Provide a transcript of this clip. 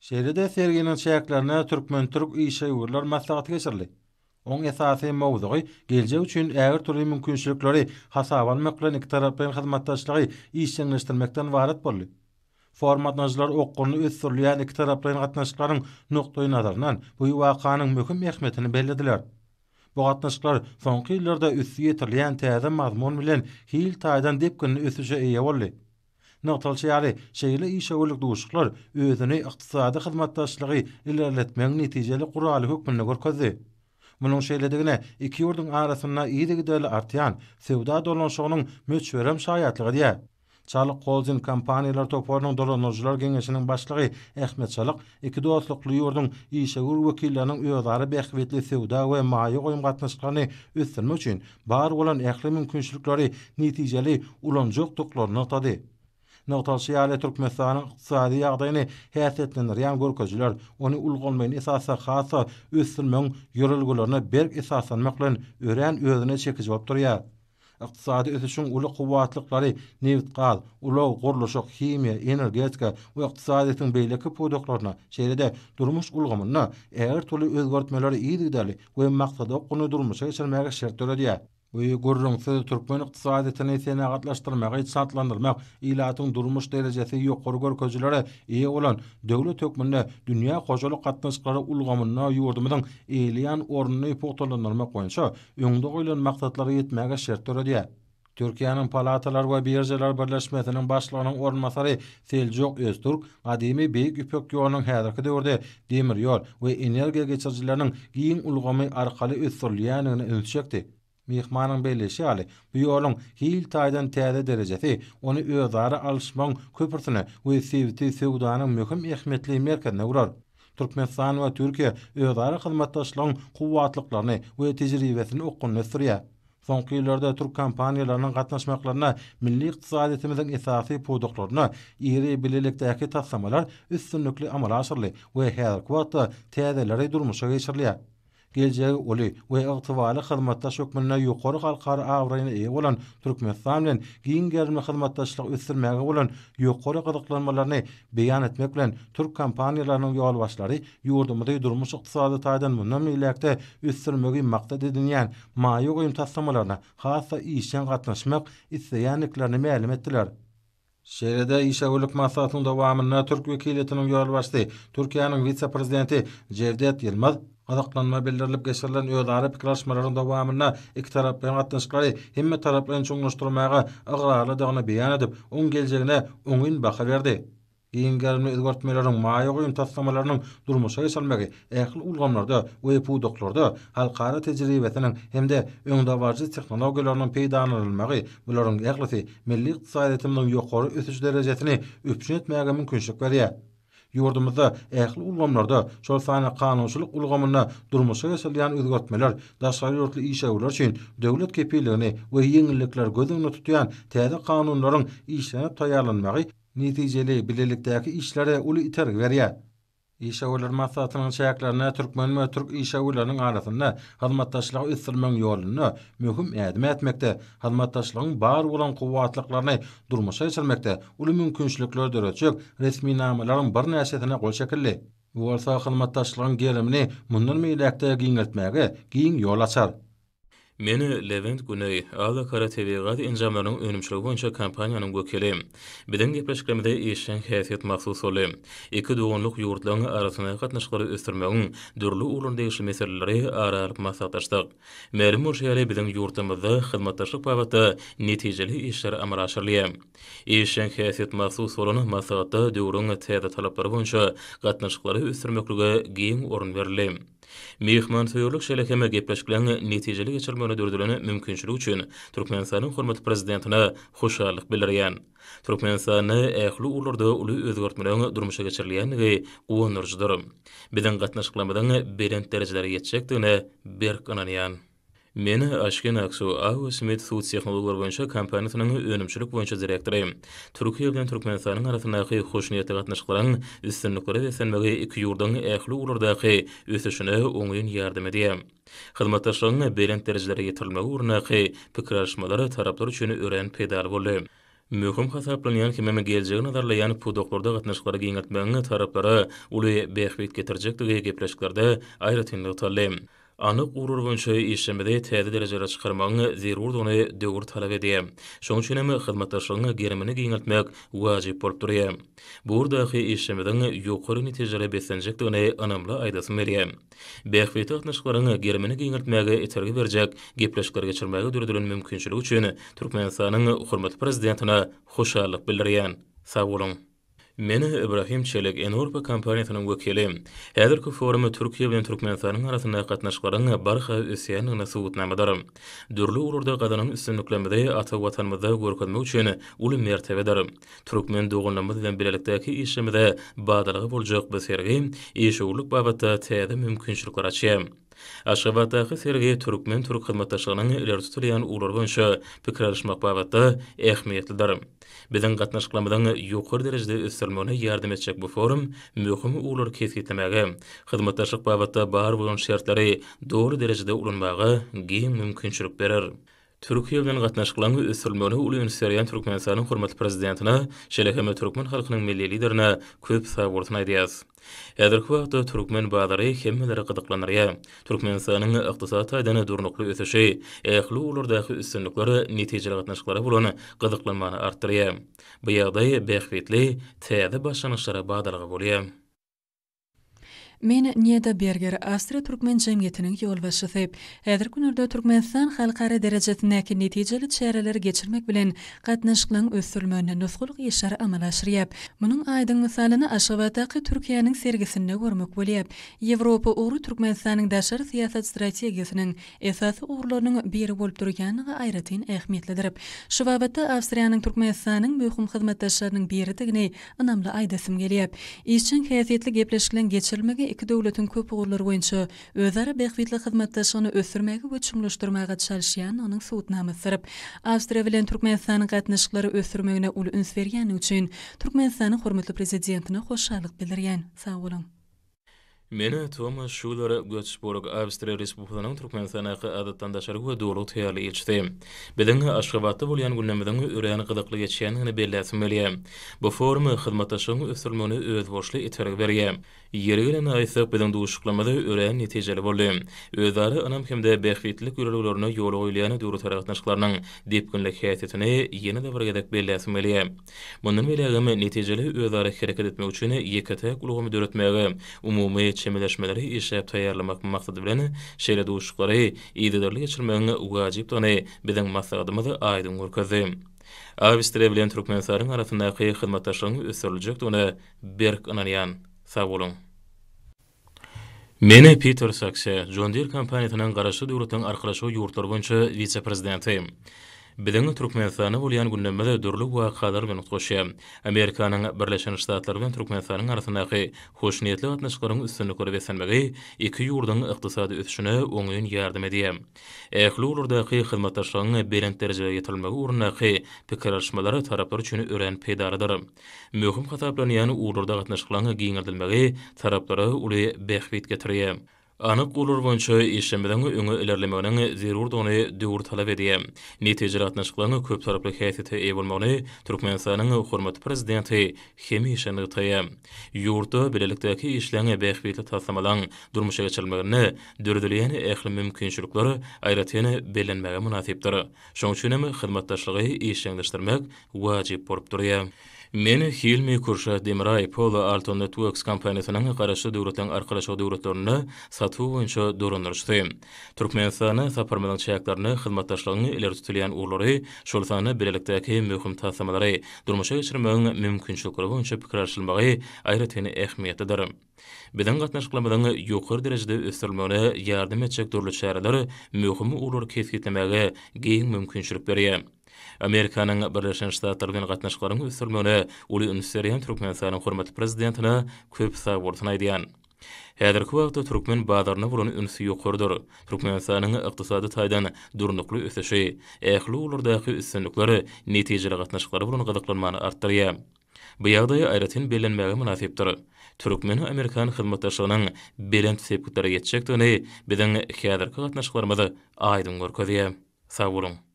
Şeýle-de serginiň çäklerinde türkmen-türk işewürler maslahaty geçirildi. Oň esasy mowzugy geljek üçin ägirt uly mümkinçilikleri hasaba almak bilen ikitaraplaýyn hyzmatdaşlygy işjeňleşdirmekden ybarat boldy. Forum gatnaşyjylary okgunly ösdürilýän ikitaraplaýyn gatnaşyklaryň nukdaýnazaryndan bu wakanyň möhüm ähmiýetini bellediler. Bu gatnaşyklar soňky ýyllarda üsti ýetirilýän täze mazmun bilen hil taýdan depginli ösüşe eýe boldy. Nygtalyşy ýaly, şeýle işewürlik duşuşyklar özüni ykdysady hyzmatdaşlygy ilerletmegiň netijeli guraly hökmünde görkezdi. Munuň şeýledigine iki ýurduň arasynda yzygiderli artýan söwda dolanyşygynyň möçberem şaýatlyk edýär. Çalyk Holding kompaniýalar toparynyň dolandyryjylar geňeşiniň başlygy Ahmet Çalyk iki dostlukly ýurduň işewür wekilleriniň özara bähbitli söwda we maýa goýum gatnaşyklaryny ösdürmek üçin bar bolan ähli mümkinçilikleri netijeli ulanjakdyklaryny nygtady. Nygtalyşy ýaly, Türkmenistanyň ykdysady ýagdaýyny häsiýetlendirýän görkezijiler ony ulgamlaýyn esasda has-da ösdürmegiň ýörelgelerine berk esaslanmak bilen örän özüne çekiji bolup durýar. Ykdysady ösüşiň uly kuwwatlyklary nebit-gaz, ulag, gurluşyk, himiýa, energetika we ykdysadyýetiň beýleki pudaklarynda, şeýle-de durmuş ulgamynda ägirt uly özgertmeleri yzygiderli we maksadaokgunly durmuşa geçirmäge şert döredýär. Bu gürrüňsiz türkmen ykdysadyýetini senagatlaşdyrmagy çaltlandyrmak, ilatyň durmuş derejesi ýokary görkezijilere eýe bolan döwlet hökmünde dünýä hojalyk gatnaşyklary ulgamynda ýurdumyzyň eýeleýän ornuny pugtalandyrmak boýunça öňde goýlan maksatlara ýetmäge şert döredýär. Türkiýäniň Palatalar we biržalar birleşmesiniň başlygynyň orunbasary Seljuk Öztürk gadymy Beýik Ýüpek ýolunyň häzirki döwürde demir ýol we energiýa geçirijileriniň giň ulgamy arkaly ösdürilýändigine ünsi çekdi. Myhmanyň belleýşi ýaly, bu ýoluň hil taýdan täze derejesi ony özara alyşmagyň köprüsine we sebiti söwdanyň möhüm ähmiýetli merkezine öwrer. Türkmenistan we Türkiýe özara hyzmatdaşlygyň kuwwatlyklaryny we tejribesini okgunly ösdürýär. Soňky ýyllarda türk kompaniýalarynyň gatnaşmaklarynda milli ykdysadyýetimiziň esasy pudaklarynda iri bilelikdäki taslamalar üstünlikli amala aşyryldy we häzirki wagtda täzeleri durmuşa geçirilýär. Geljegi uly we ygtybarly hyzmatdaş hökmünde ýokary halkara abraýyna eýe bolan Türkmenistan bilen giň gerimli hyzmatdaşlygy ösdürmäge bolan ýokary gyzyklanmalaryny beýan etmek bilen, türk kompaniýalarynyň ýolbaşçylary ýurdumyzy durmuş-ykdysady taýdan mundan beýläk-de ösdürmegi maksat edinýän maýa goýum taslamalaryna has-da işjeň gatnaşmak isleýändiklerini mälim etdiler. Şeýle-de işewürlik maslahatynyň dowamynda türk wekiliýetiniň ýolbaşçysy, Türkiýäniň wise-prezidenti Jewdet Ýylmaz, Gyzyklanma bildirilip geçirilen özara pikir alyşmalaryň dowamynda ikitaraplaýyn gatnaşyklary hemmetaraplaýyn çuňlaşdyrmaga ygrarlydygyny beýan edip, oň geljegine oňyn baha berdi. Giň gerimli özgertmeleriň, maýa goýum taslamalarynyň durmuşa geçirilmegi ähli ulgamlarda we pudaklarda halkara tejribesiniň hem-de öňdebaryjy tehnologiýalarynyň peýdalanylmagy, bularyň ählisi milli ykdysadyýetimiziň ýokary ösüş derejesini üpjün etmäge mümkinçilik berýär. Ýurdumyzda ähli ulgamlarda, şol sanda kanunçylyk ulgamynda durmuşa geçirilýän özgertmeler daşary ýurtly işewürler üçin döwlet kepilligini we ýeňillikleri göz öňünde tutýan täze kanunlaryň işlenip taýýarlanmagy netijeli bilelikdäki işlere uly itergi berýär. Işewürler maslahatynyň çäklerinde türkmen we türk işewürleriniň arasynda hyzmatdaşlygy ösdürmegiň ýolunda möhüm ädim ätmekde, hyzmatdaşlygyň bar bolan kuwwatlyklaryny durmuşa geçirmekde uly mümkinçilikleri döretjek resminamalaryň birnäçesine gol çekildi. Bu bolsa hyzmatdaşlygyň gerimini mundan beýläk-de giňeltmäge giň ýol açar. Men Lewent Güneý, Alakara tebigy gaz enjamlarynyň önümçiligi boýunça kompaniýanyň wekili. Biziň gepleşiklerimize işjeň häsiýet mahsus boldy. Iki doganlyk ýurtlaryň arasyndaky gatnaşyklary ösdürmegiň dürli ugurlaryna degişli meseleleri ara alyp maslahatlaşdyk. Mälim bolşy ýaly, biziň ýurtlarymyzda hyzmatdaşlyk babatda netijeli işler amala aşyrylýar. Işjeň häsiýet mahsus bolan maslahatda döwrüň täze talaplary boýunça gatnaşyklary ösdürmeklige giň orun berildi. Myhmansöýerlik şeýle hem gepleşikleriň netijeli geçirilmegine döredilen mümkinçilik üçin Türkmenistanyň hormatly Prezidentine hoşallyk bildirýän. Türkmenistanda ähli ugurlarda uly özgertmeleriň durmuşa geçirilýändigi guwandyryjydyr. Biziň gatnaşyklarymyzyň belent derejelere ýetjekdigine berk ynanýan. Men Aşken Aksu, AO Smith suw tehnologiýalary boýunça kompaniýasynyň önümçilik boýunça direktory. Türkiýe bilen Türkmenistanyň arasyndaky hoşniýetli gatnaşyklaryň üstünliklere beslenmegi iki ýurduň ähli ugurlardaky ösüşine oňyn ýardam edýär. Hyzmatdaşlygyň belent derejelere ýetirilmegi ugrundaky pikir alyşmalar taraplar üçin örän peýdaly boldy. Möhüm hasaplanýan hemem geljegi nazarlaýan pudaklarda gatnaşyklary giňeltmegiň taraplara uly bähbit getirjekdigi gepleşiklerde aýratyn nygtaldy. Anyk ugurlar boýunça işlerimizi täze derejelere çykarmagyň zerurdygyny döwür talap edýär. Şonuň üçin hem hyzmatdaşlygyň gerimini giňeltmek wajyp bolup durýar. Bu ugurdaky işlerimiziň ýokary netijelere beslenjekdigini ynamly aýdasym gelýär. Bähbitli gatnaşyklaryň gerimini giňeltmäge itergi berjek gepleşikleri geçirmäge döredilen mümkinçilik üçin Türkmenistanyň hormatly Prezidentine hoşallyk bildirýän. Sag boluň! Men Ibrahim Çelik, Enorpa kompaniýasynyň wekili. Häzirki forum Türkiýe bilen Türkmenistanyň arasyndaky gatnaşyklaryň barha ösýändigine subutnamadyr. Dürli ugurlarda gazanan üstünliklerimizi ata Watanymyzda görkezmek üçin uly mertebedir. Türkmen doganlarymyz bilen bilelikdäki işlerimize badalga boljak bu sergi işewürlik babatda täze mümkinçilikleri açýar. Aşgabatdaky sergi türkmen-türk hyzmatdaşlygynyň ileri tutulýan ugurlary boýunça pikir alyşmak babatda ähmiýetlidir. Biziň gatnaşyklarymyzyň ýokary derejede ösdürilmegine ýardam etjek bu forum möhüm ugurlary kesgitlemäge, hyzmatdaşlyk babatda bar bolan şertleri doly derejede ulanmaga giň mümkinçilik berer. Türkiýe bilen gatnaşyklaryň ösdürilmegine uly üns berýän Türkmenistanyň hormatly Prezidentine, şeýle hem türkmen halkynyň Milli Liderine köp sagbolsun aýdýarys. Häzirki wagtda türkmen bazary hemmeleri gyzyklandyrýar. Türkmenistanyň ykdysady taýdan durnukly ösüşi, ähli ugurlardaky üstünlikler netijeli gatnaşyklara bolan gyzyklanmany artdyrýar. Bu ýagdaý bähbitli täze başlangyçlara badalga bolýar. Men Neda Berger, Awstriýa türkmen jemgyýetiniň ýolbaşçysy. Häzirki günlerde Türkmenistan halkara derejesindäki netijeli çäreleri geçirmek bilen, gatnaşyklaryň ösdürilmeginde nusgalyk işleri amala aşyrýar. Munuň aýdyň mysalyny Aşgabatdaky Türkiýäniň sergisinde görmek bolýar. Ýewropa ugry Türkmenistanyň daşary syýasat strategiýasynyň esasy ugurlarynyň biri bolup durýandygy aýratyn ähmiýetlidir. Şu babatda Awstriýanyň Türkmenistanyň möhüm hyzmatdaşlarynyň biridigini ynamly aýdasym gelýär. Işjeň häsiýetli gepleşikleň geçirilmegi iki döwletiň köp ugurlar boýunça özara bähbitli hyzmatdaşlygyny ösdürmäge we çuňlaşdyrmaga çalyşýandygynyň subutnamasydyr. Awstriýa bilen Türkmenistanyň gatnaşyklary ösdürmegine uly üns berýändigi üçin Türkmenistanyň hormatly Prezidentine hoşallyk bildirýän. Sag boluň! Men Tomas Şuler, Götzburg, Awstriýa Respublikasynyň Türkmenistandaky Adatdan daşary we Doly ygtyýarly ilçisi. Biziň Aşgabatda bolýan günlerimiziň örän gyzykly geçýändigini belläsim gelýär. Bu forum hyzmatdaşlygyň ösdürilmegine özboluşly itergi berýär. Ýeri gelende aýtsak, biziň duşuşyklarymyz örän netijeli boldy. Özara ynam hem-de bähbitlilik ýörelgelerinde ýola goýulýan döwletara gatnaşyklarynyň depginli häsiýetini ýene-de bir gezek belläsim gelýär. Mundan beýlägem netijeli özara hereket etmek üçin ýeke-täk ulgamy döretmäge, umumy çemeleşmeleri işläp taýýarlamak maksady bilen, şeýle duşuşyklary yzygiderli geçirmegiň wajypdygyny biziň maslahatymyz aýdyň görkezdi. Awstriýa bilen Türkmenistanyň arasyndaky hyzmatdaşlygyň ösdüriljekdigine berk ynanýan. Sag boluň! Men Piter Sakse, John Deere kompaniýasynyň Garaşsyz Döwletleriň Arkalaşygy ýurtlary boýunça wise-prezidenti. Biziň Türkmenistanda bolýan günlerimiz dürli wakalar bilen utgaşýar. Amerikanyň Birleşen Ştatlary bilen Türkmenistanyň arasyndaky hoşniýetli gatnaşyklaryň üstünliklere beslenmegi iki ýurduň ykdysady ösüşine oňyn ýardam edýär. Ähli ugurlardaky hyzmatdaşlygyň belent derejä ýetirilmegi ugrundaky pikir alyşmalar taraplar üçin örän peýdalydyr. Möhüm hasaplanýan ugurlarda gatnaşyklaryň giňeldilmegi taraplara uly bähbit getirýär. Anyk ugurlar boýunça işlerimiziň öňe ilerlemeginiň zerurdygyny döwür talap edýär. Netijeli gatnaşyklaryň köptaraply häsiýete eýe bolmagyny Türkmenistanyň hormatly Prezidenti hemişe nygtaýar. Ýurtda bilelikdäki işleň bähbitli taslamalaryň durmuşa geçirilmeginde döredilýän ähli mümkinçilikler aýratyn bellenmäge mynasypdyr. Şonuň üçin hem hyzmatdaşlygy işjeňleşdirmek wajyp bolup durýar. Men Hilmi Kürşat Demiraý Polo Alto Networks kompaniýasynyň Garaşsyz Döwletleriň Arkalaşygy döwletlerinde satuw boýunça dolandyryjysy. Türkmenistana saparymyzyň çäklerinde hyzmatdaşlygyň ileri tutulýan ugurlary, şol sanda bilelikdäki möhüm taslamalary durmuşa geçirmegiň mümkinçilikleri boýunça pikir alşylmagy aýratyn ähmiýetlidir. Biziň gatnaşyklarymyzyň ýokary derejede ösdürilmegine ýardam etjek dürli çäreler möhüm ugurlary kesgitlemäge giň mümkinçilik berýär. Amerikanyň Birleşen Ştatlary bilen gatnaşyklaryň ösdürilmegine uly üns berýän Türkmenistanyň hormatly Prezidentine köp sagbolsun aýdýan. Häzirki wagtda türkmen bazaryna bolan üns ýokarydyr. Türkmenistanyň ykdysady taýdan durnukly ösüşi, ähli ugurlardaky üstünlikler netijeli gatnaşyklara bolan gyzyklanmany artdyrýar. Bu ýagdaý aýratyn bellenmäge mynasypdyr. Türkmen-amerikan hyzmatdaşlygynyň belent sepgitlere ýetjekdigini biziň häzirki gatnaşyklarymyz aýdyň görkezýär. Sag boluň!